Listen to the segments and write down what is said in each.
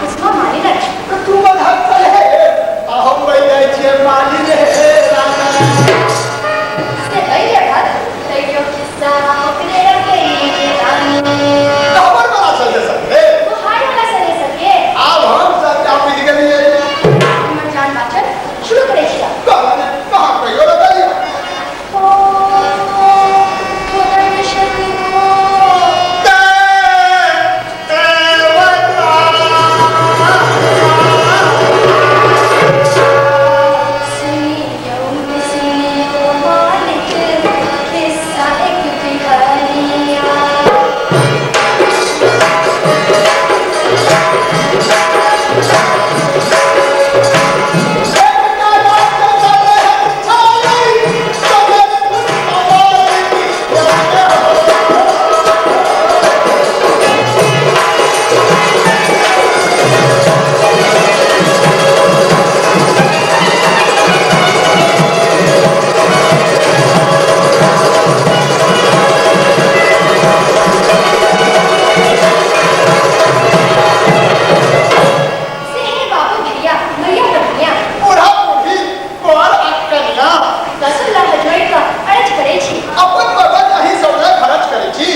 कुसुमा मालिन अछि। तऽ तू बन्हक सलहे आ हम बनि जाइ छियै मालिन हे रामा। से दैले भद्र, तैयो खिस्सा ओकरे रखै रानी। तऽ हमर बला सलहे सके। बुहार वाला सलहे सके। आब हम सबटा बुझि गेलियै। हमर जान बाँचल, शुरू करै छियह। कहाँ ने कहाँ कहियो बतलियै। ओ तोहर शकबो। सुनियौ सुनियौ मालिक खिस्सा एक बिहरिया। से हे बाबू भैया मैया बहनिया, बूढ़ा बूढ़ी बर आ कन्या, रसगुल्ला जोड़ि कऽ अरज करै छी। अपन बगल अहीं सब लए खर्च करै छी।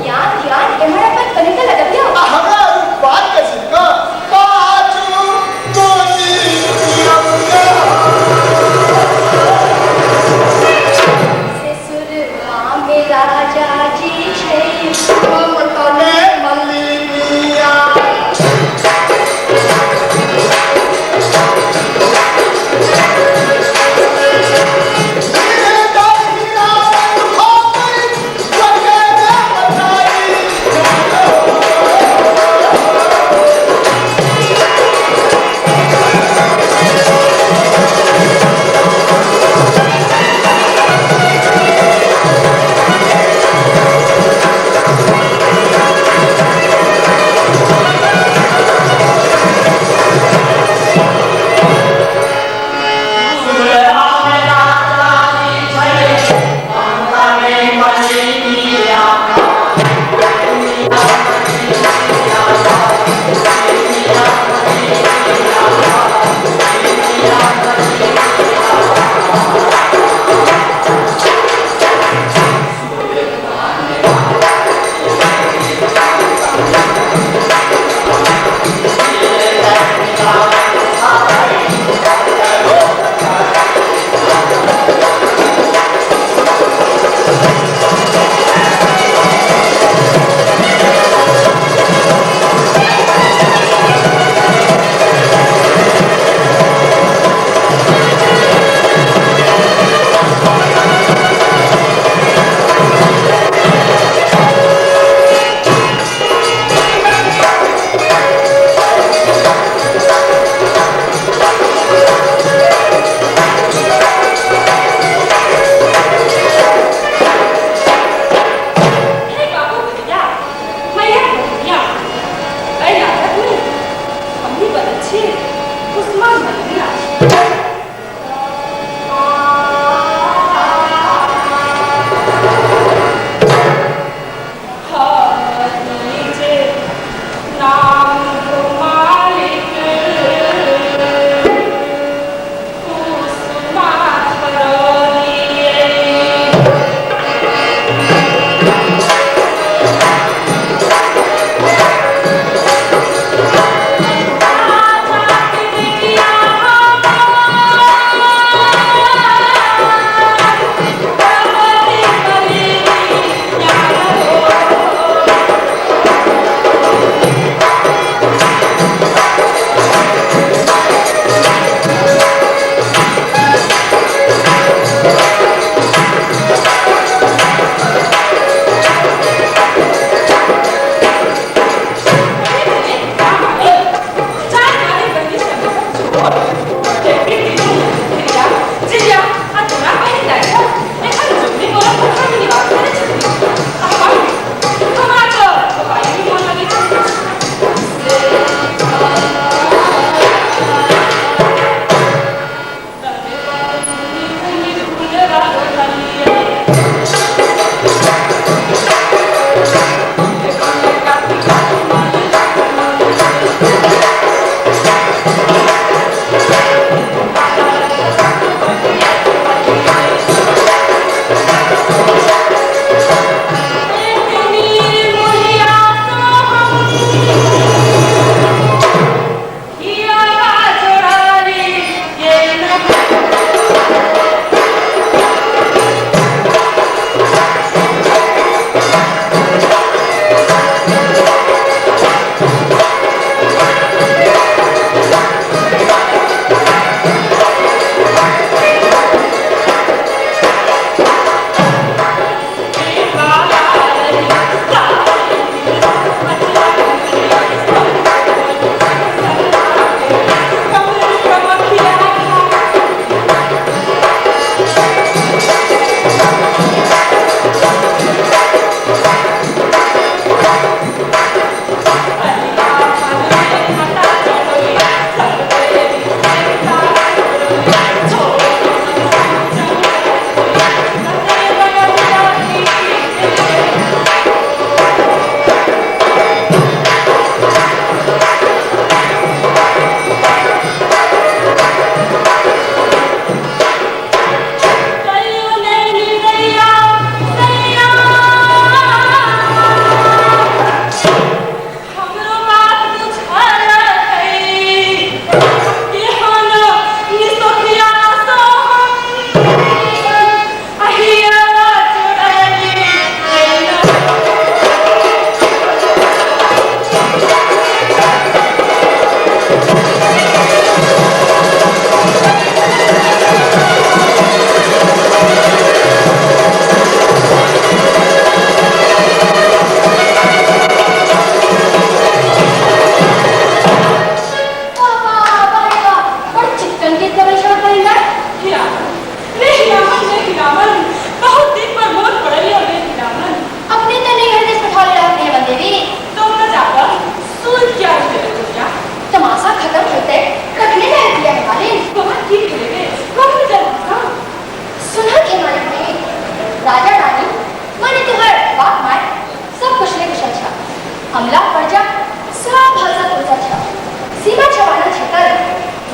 ध्यान ध्यान एम्हर अपन कनिक लगबियौ। आ हमरा बात के सुनि कऽ पाछू दुनिया। से सुरमा में राजा जी छै, ममता में मलिनिया। हे बाबू भैया मैया बहनिया, एहि नाटकमे हमही बनै छी कुसुमा मलिनिया। हरि जे नाम मालिक कुसुमा करलियै। राजाक बेटिया।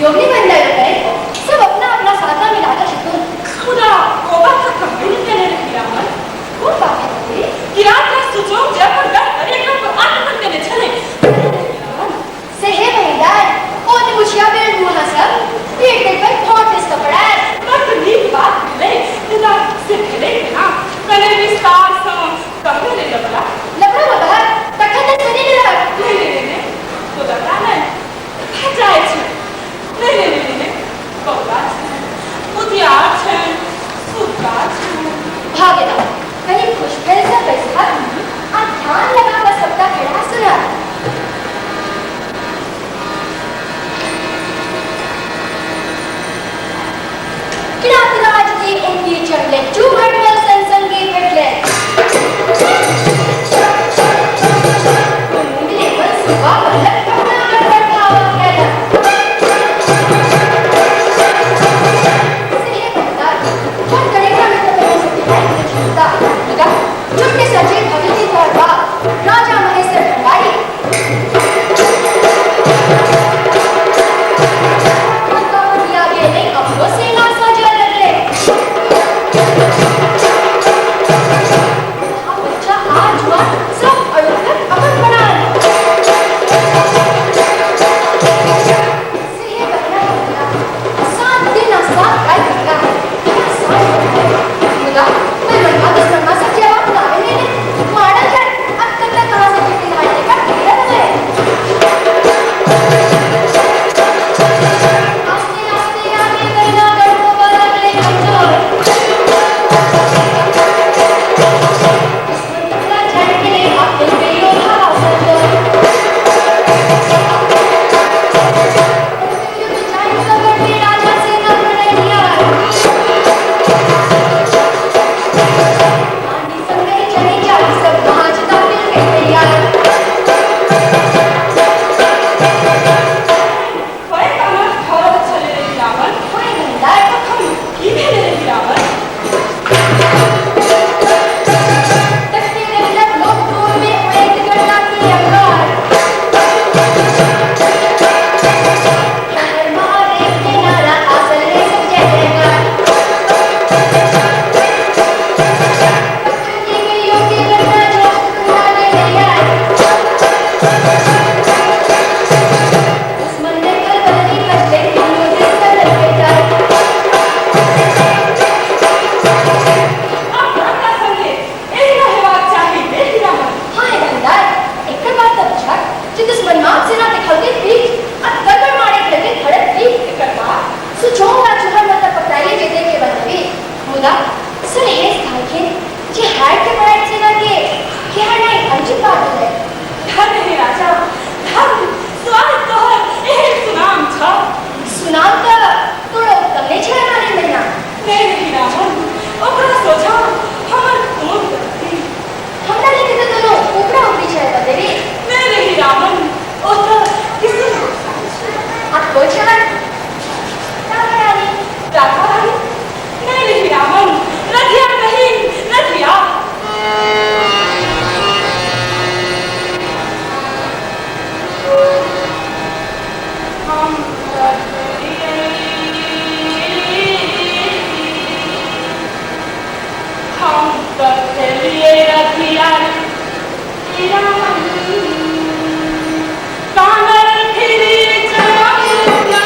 योगनी बंदा लोकनि सब अपना अपना साथा में लागल छथुन। मुदा ओ बात तऽ कहबे नहि केने रहै हीरामन। कोन बात है बबुली? किरात राज सुजोग जयपुर गढ़ पर एकरा पर आक्रमण केने छलै। से हे बहिनदार, ओ तऽ मुछिया बेल मुहा सब पेट देख पर फोट दिस कपड़ा। बड्ड नीक बात भेलै, मुदा से भेलै केना? कने विस्तारसँ कहू ने लबड़ा। लबड़ा बाबा, तखन तऽ सुनि लेलक। नहि नहि नहि नहि, तो लबड़ा नहि, भजाय छै। नहि नहि नहि नहि, बौआ छै, बुधियार छै, सुग्गा छै। भागेदा, कनि खुश भेल सँ बैसहक आ ध्यान लगा कऽ सबटा खेड़ा सुनह। किरातराज के उनकी चढ़ले चूहड़ बल संग संगे भेटले। मिले बल सुबह बलक कपड़ा गड़बड़ खावा केलक। से बंदा जब करेगा में तो कहीं से दिखाई नहीं क्षमता मुदा चुटके सजे भगती तोहर बाप राजा महेश्वर भंडारी। उनका पुटिया गेलै अपनो सेना सजऽ लगलै। वहाँ बच्चा आ जुआन सब अड़ोलक अपन बनाल। से हे बहना बहना, 7 दिन आ 7 राति बितला, बिना साँझ पड़ले। मुदा कोई मनवा दुश्मनवा सब जवाब ना मिले मारल जाए अब तक तक कहाँ से चिट्ठी हार लेकर ढेर हो गए। आस्ते आस्ते आगे बढ़ना गढ़ लगले कमजोर। दुश्मन टुकड़ा झड़ के अब मिल गई योद्धा संजोर। राजा सेना बढ़िया आंधी संग चली जाई सब महाजता मिल गई तैयार। कोई अनर्थ भऽ रहल छलै रे हीरामन? कोई भंडार। तखन की भेलै रे हीरामन? तखने देखलक लोक दूर में उड़ैत गंगा के अंगार। हर महादेव के नारा आसल रे सब जय जयकार। तखन की गइयो के गंगा जोश तुम्हारे तैयार। दुश्मन ने खलबली मचले तीनों देश कर लगे जाए। आब हमरा संगे एहिना हेबाक चाही रे हीरामन। हाँ हे भंडार, एकर बात तब बुझक जे दुश्मन माप सेना देखलके पीठ आ गड़बड़ मारे खेलके धड़क पीठ। एकर बाद सुचोंग आ चूहड़ मतलब पकड़ाइए जेते के बनबी। मुदा सलहेस कहलखिन जे हार के पड़ाइ सेना के के हारनाइ अनुचित बात भेलै। धन्य हे राजा, धन्य, स्वागत तोहर एहन सुनाम छ। सुनाम तऽ तोरा उत्तम नहि छलै मालिन बहिना। नहि नहि हीरामन, ओकरा सोझाँ हमर कोन गलती? हमरा लेके तऽ दोनों ऊपरा ऊपरी छलै बतेबी। नहि नहि हीरामन, ओ तऽ किशुन गोसाई छै। आ तो छल राधा रानी। राधा रानी? नहि नहि हीरामन, रधिया बहिन, रधिया। हम कथलिए रधिया हीरामन, कानर फिरी जमुना।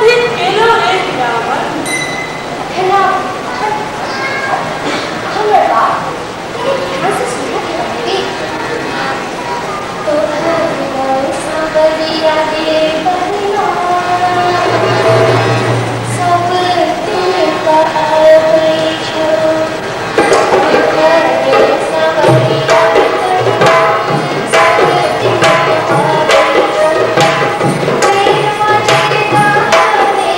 मोहित केलो रे हीरामन। तखन आब हमर बात कनि ध्यानसँ सुनू हीरादेवी। तोहर सावरिया गे बहिना, सब दिन आबै छौ। तोहर सावरिया गे बहिना, सब दिन आबै छौ। प्रेम जे गाने।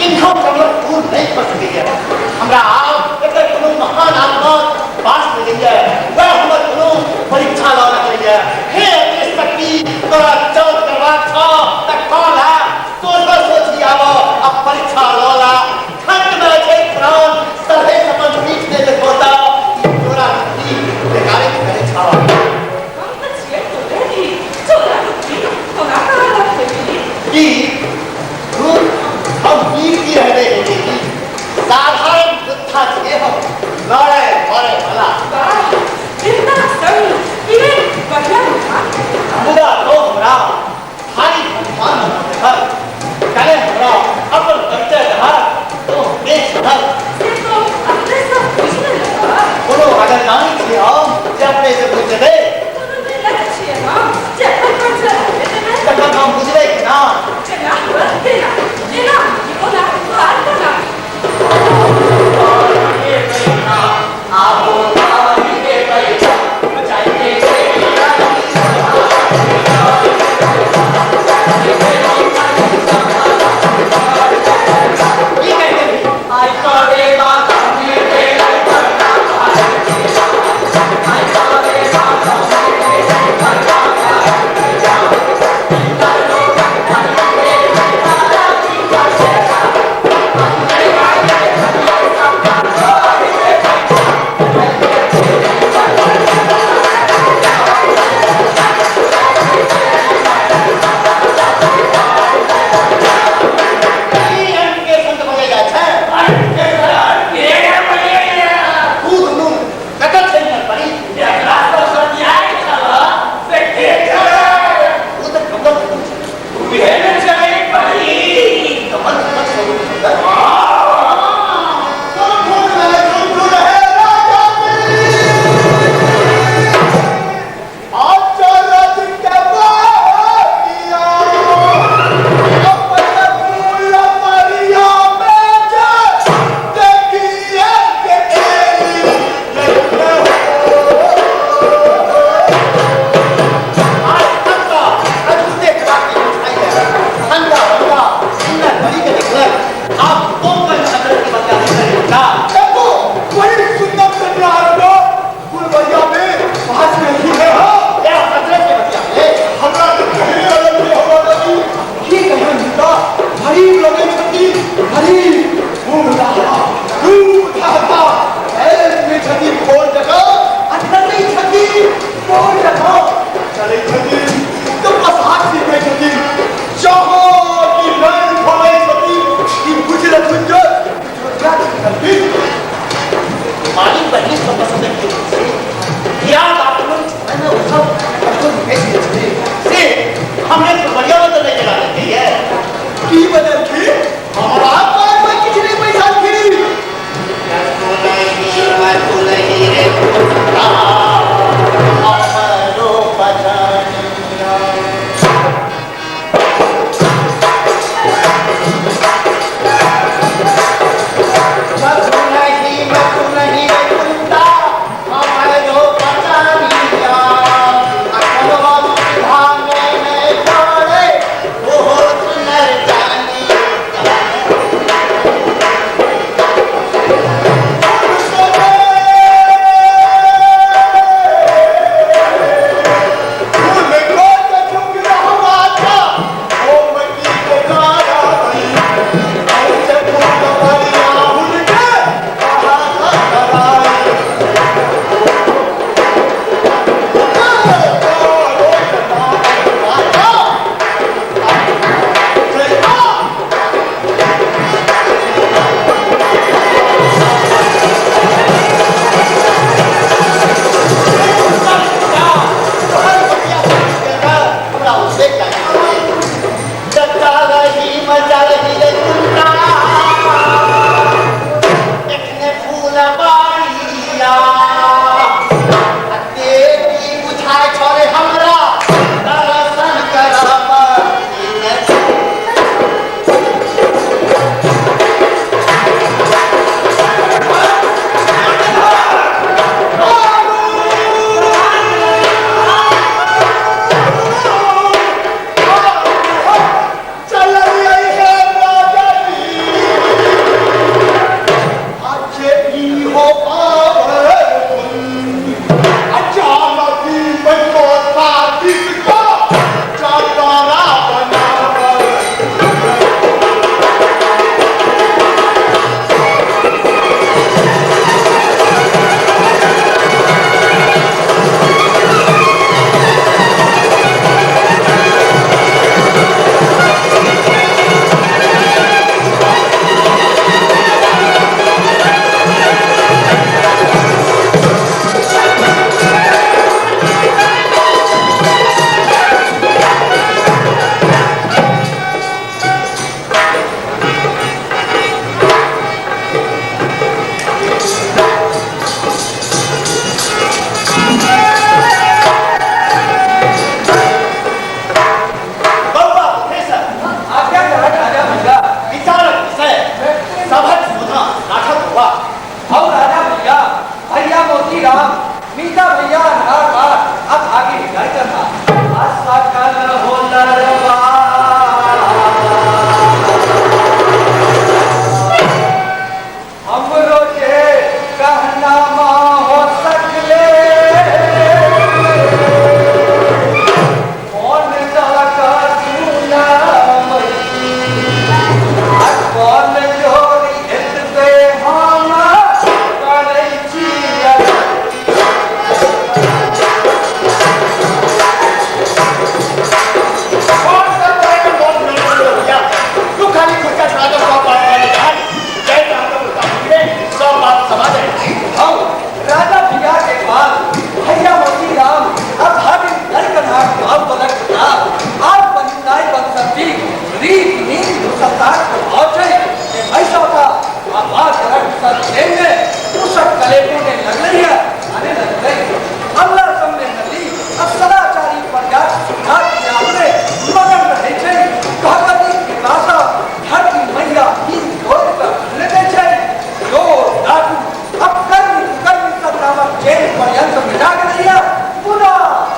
किन्नहु कमलक फूल नहि भऽ सकैए। हमरा आब एकर कोनो महान आत्माक वास लगैए, वएह हमर कोनो परीक्षा लऽ रहलैए। हे अदृश्य शक्ति, तोरा जाँच करबाक छह तऽ कऽ ला, सोझो सोझी आबह आ परीक्षा लऽ ला। ठंडमे छै प्राण, सलहेस अपन पीठ नहि देखौता, ई चोरा लुक्की बेकारे करै छह। हम तऽ छियै तोरे धी, चोरा लुक्की कोना करऽ लगतै? की धुर, हम वीर की रहने हो।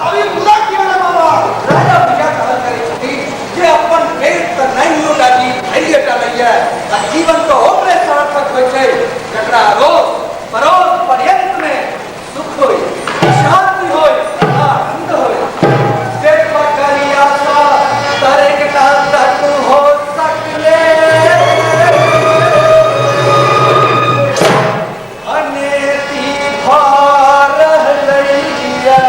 अभी मुदा किया ने बाबा? राजा भैया कहल करै छथिन जे अपन पेट तऽ नहियो टा जी भरिए टा लैए आ जीवन तऽ ओकरे सार्थक होइ छै जकरा रोज परोस पर्यंत मे सुख होइ, शांति होइ, आनंद होइ। देख करिया सा तरक ना तक हो सकले, अनेती भऽ रहलैया,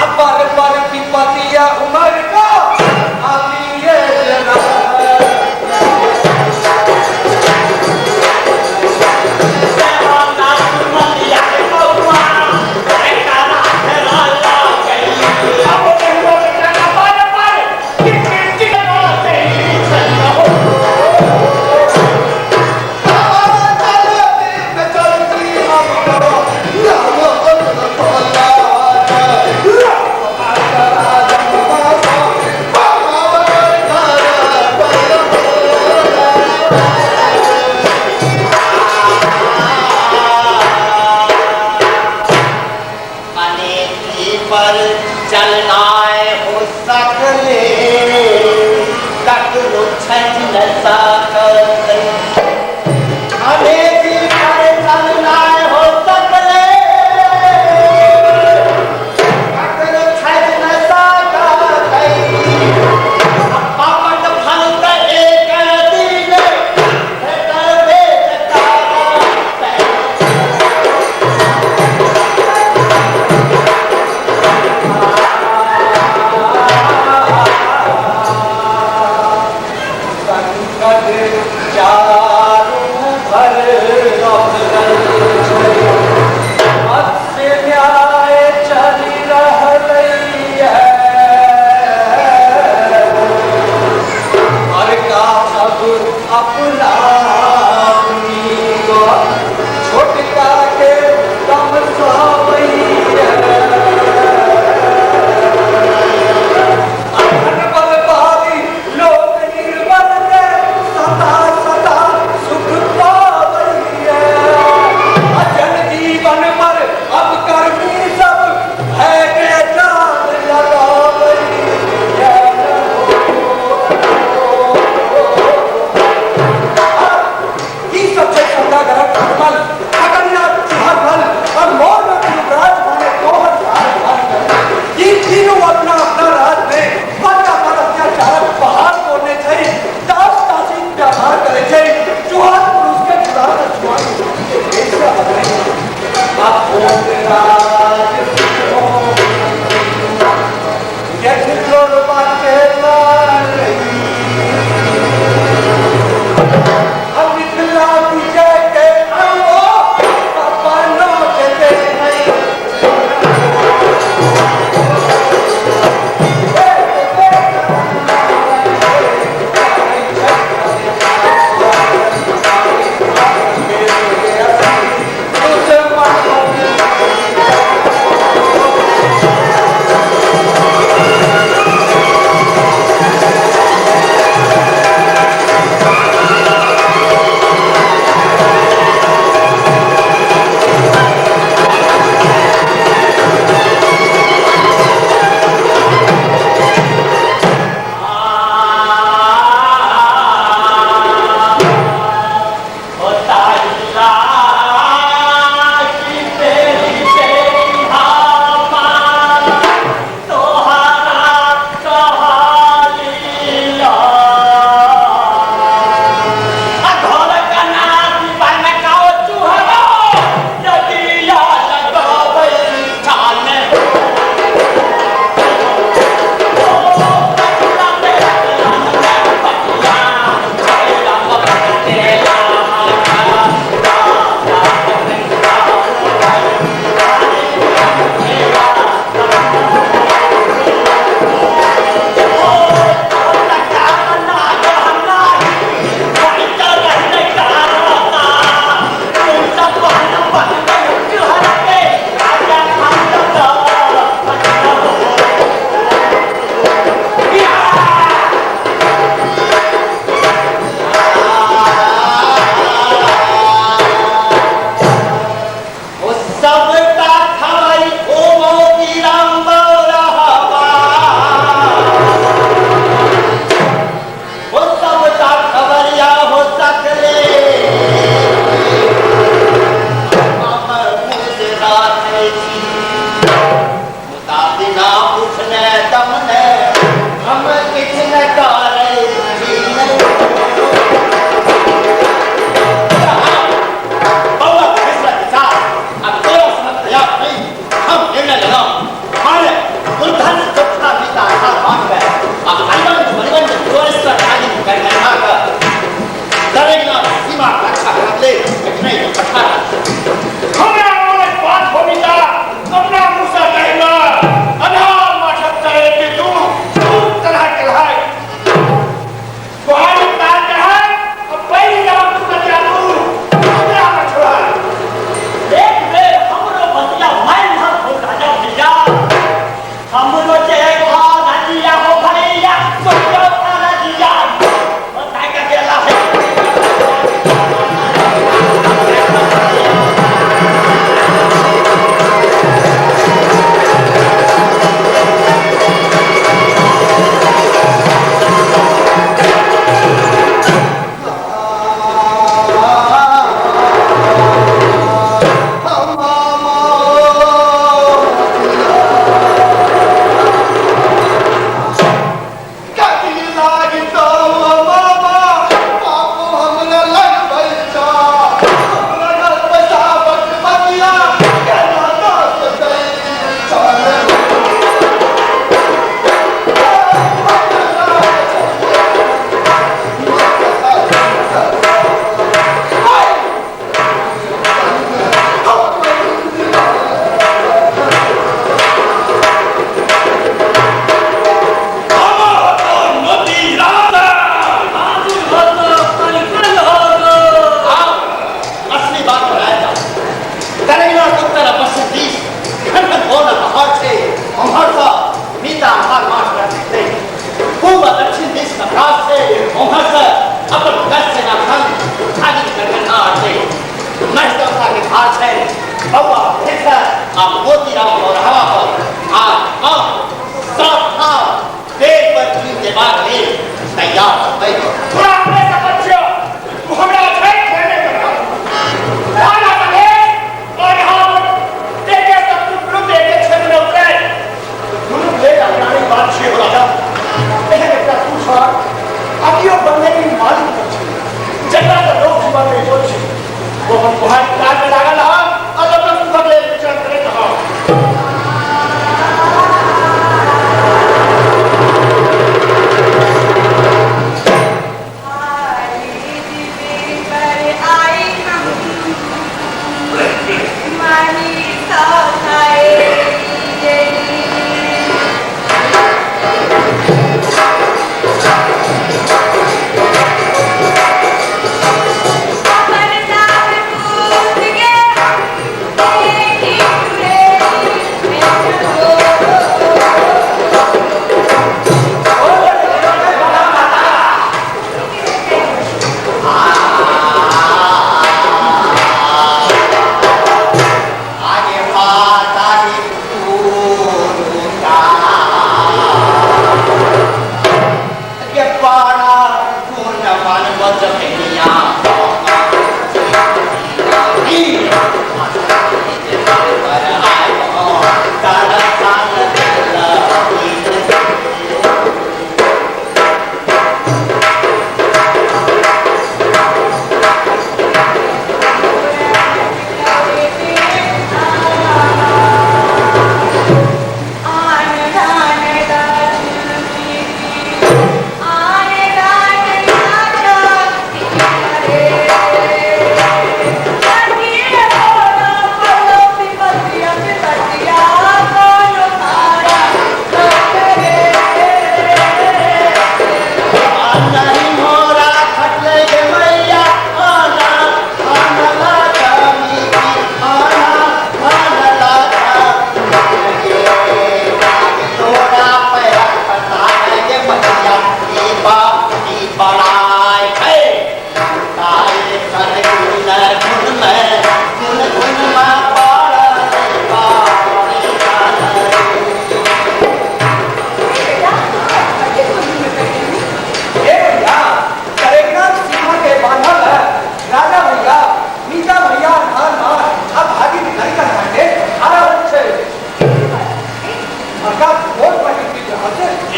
अपर पर विपतिया उमर का आबिए जना। अनेकी पर चलनाय हो सकले, ककरो छठि न सकते। अनेकी पर चलनाय हो सकले, ककरो छठि न सकते। पापक फल त एक दिन भेटबे करतै। संकट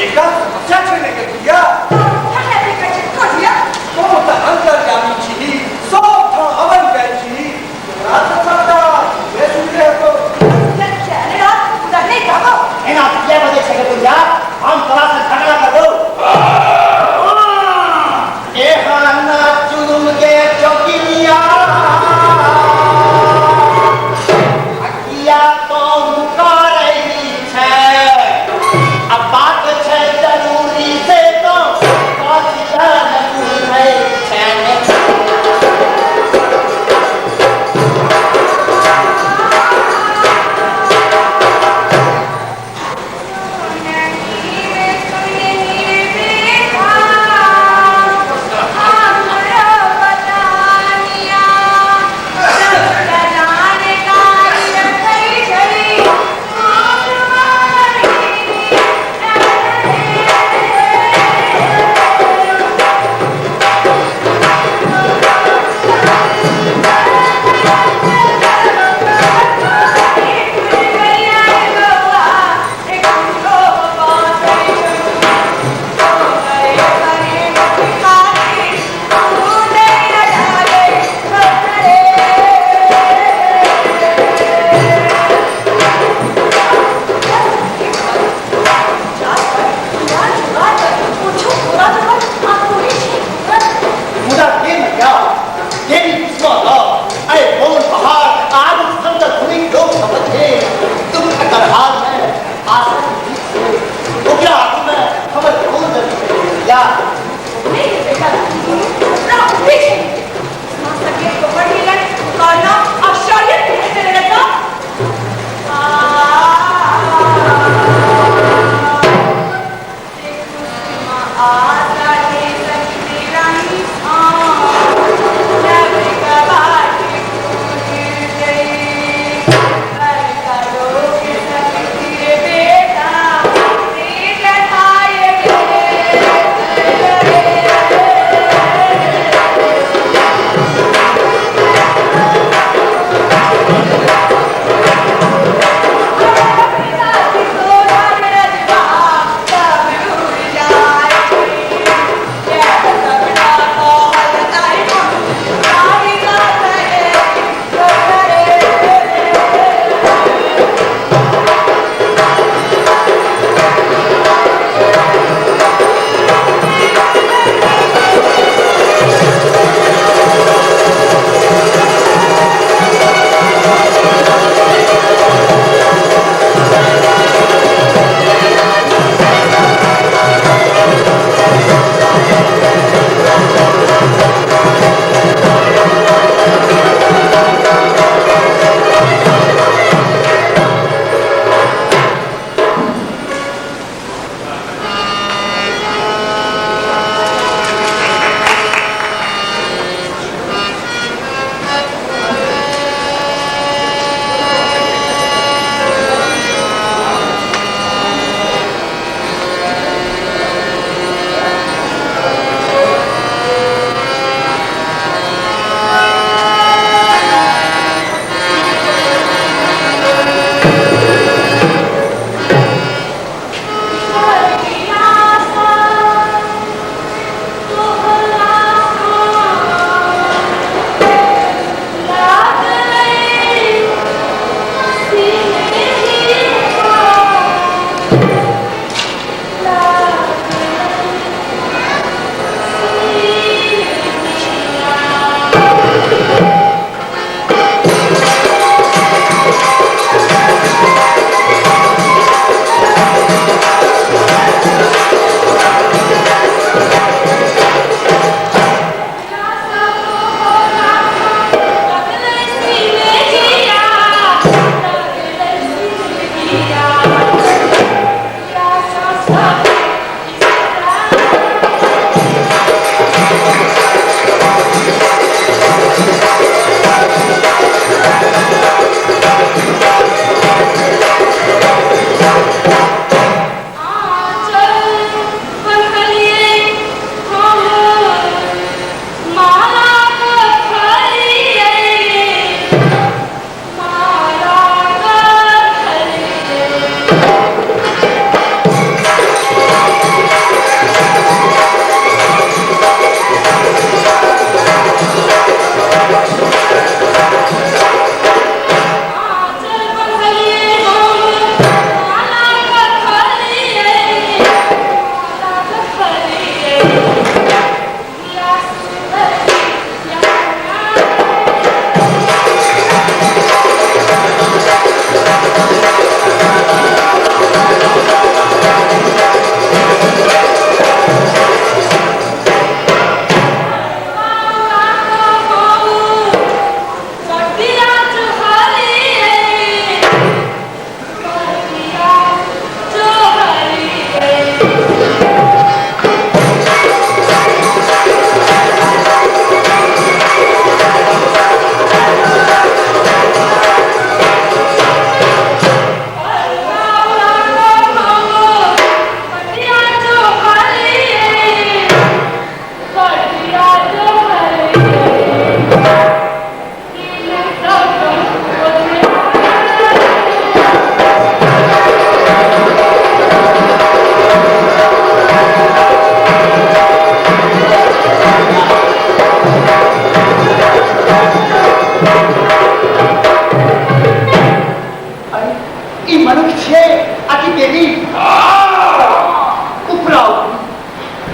एकटा समस्या छै ने गे बुढ़िया। हमरा की कहै छै कहिया? तोँ तऽ अन्तर्यामी छीही, सब ठाँ अबै जाइ छीही, तोरा तऽ सबटा सुनले सुनले हेतौ। चल रात मुदा नहि कहबौ। एना किया बजै छै गे बुढ़िया? हम तोरा से झगड़ा करबौ। एहन चुनुम गे चौकिनिया, आ किया तों करै छै? आ बात छै जरूरी से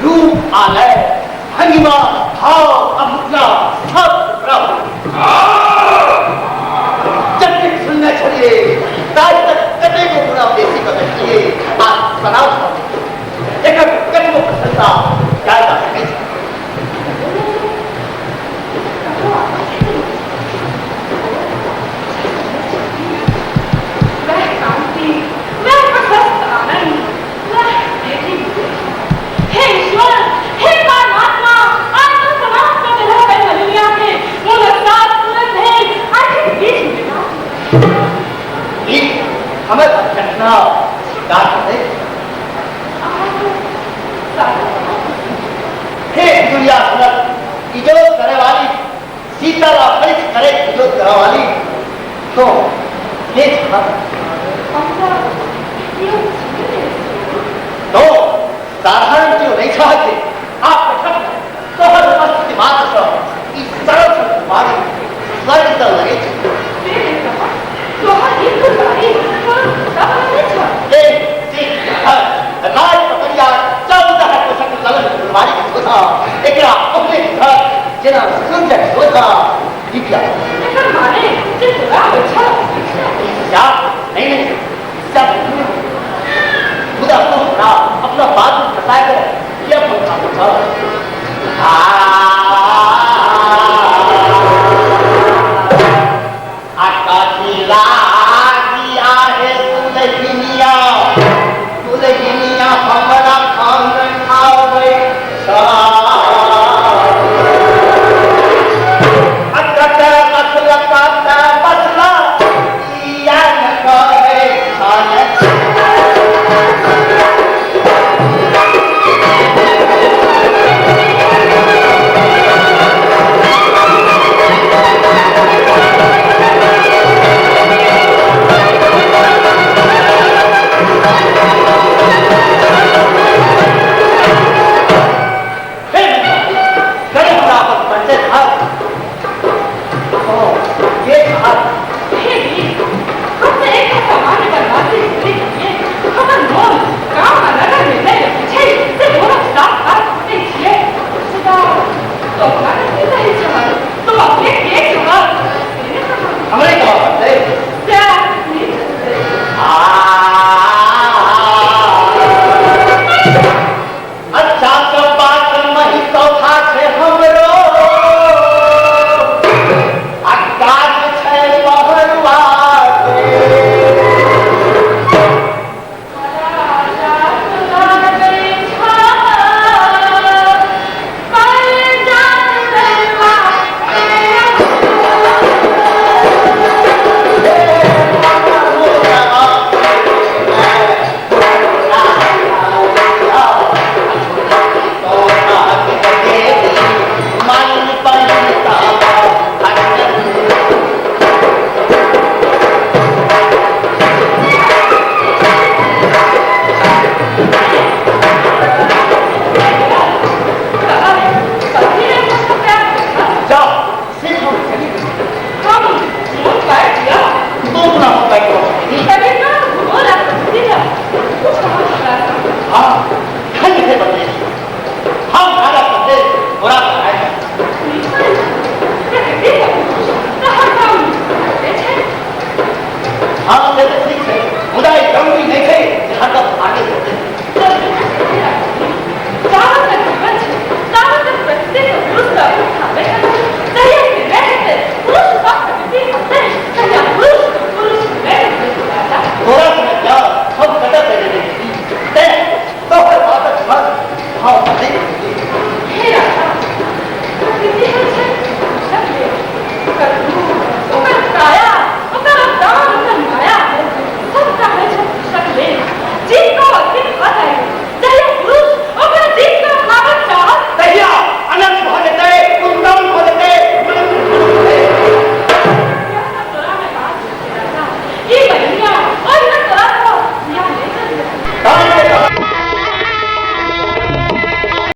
रूप आलय भंगिमा भाव आ मुद्रा सब प्रभु जतेक सुनने छलियै ताहि तक कतेको गुणा बेसी कऽ देखलियै आ तनाव एकर कतबो प्रशंसा कयल जा सकैत छै। वह कांति, वह प्रशस्त आनंद, वह तेजी। हे ईश्वर, हे परमात्मा, आज तो समाप्त कर देलह एहि मलिनिया के। मोनक साथ तुरंत भेल आखिर बीच में ई हमर घटना स्वीकार करै। अहाँके सारा हे दुनिया सुनत इजोत करे वाली सीताला फलित करे इजोत करे वाली तो के छह? हमरा केओ चिन्है नहि। तो साधारण क्यों नहीं चाहते आप कथक तोहर उपस्थिति मात्र सँ ई सरल सन कुमारी स्वर्ग सँ लगे छै। से नहि कह, तोहर ई फुलबाड़ी कोनो छोटा बड़ा नहि छह। ए से राज पकड़िया 14 कोसक ललन फुलवारी के शोधा एकरा अपने घर जेना सूर्यक शोधा दिव्या। एकर माने जे तोरा होइ छह? ईर्ष्या नहीं नहीं, ईर्ष्या नहीं, मुदा तू हमरा अपना बात में फंसा कर किया पंखा पूछा?